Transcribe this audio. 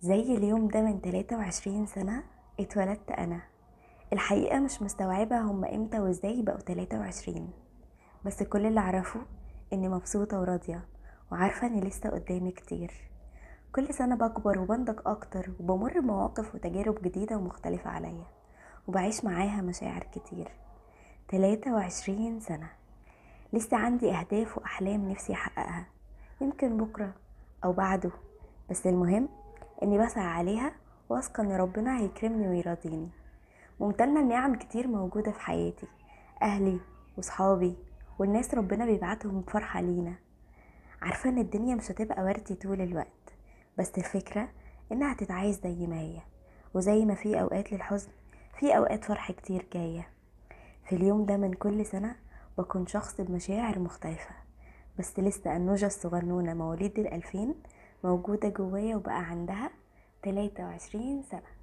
زي اليوم ده من 23 سنة اتولدت أنا. الحقيقة مش مستوعبة هم امتى وازاي بقوا 23، بس كل اللي اعرفه اني مبسوطة وراضية وعارفة اني لسه قدامي كتير. كل سنة بكبر وبنضج اكتر وبمر بمواقف وتجارب جديدة ومختلفة عليا وبعيش معاها مشاعر كتير. 23 سنة لسه عندي اهداف واحلام نفسي احققها، يمكن بكرة او بعده، بس المهم اني بسعى عليها واثقة ان ربنا هيكرمني ويرضيني. ممتنة لنعم كتير موجودة في حياتي، اهلي وصحابي والناس ربنا بيبعتهم بفرحة لينا. عارفة ان الدنيا مش هتبقى وردي طول الوقت، بس الفكرة انها هتتعايش زي ما هي، وزي ما في اوقات للحزن في اوقات فرح كتير جاية. في اليوم ده من كل سنة بكون شخص بمشاعر مختلفة، بس لسه النوجة الصغنونة مواليد 2000 موجودة جوايا وبقى عندها 23 سنة.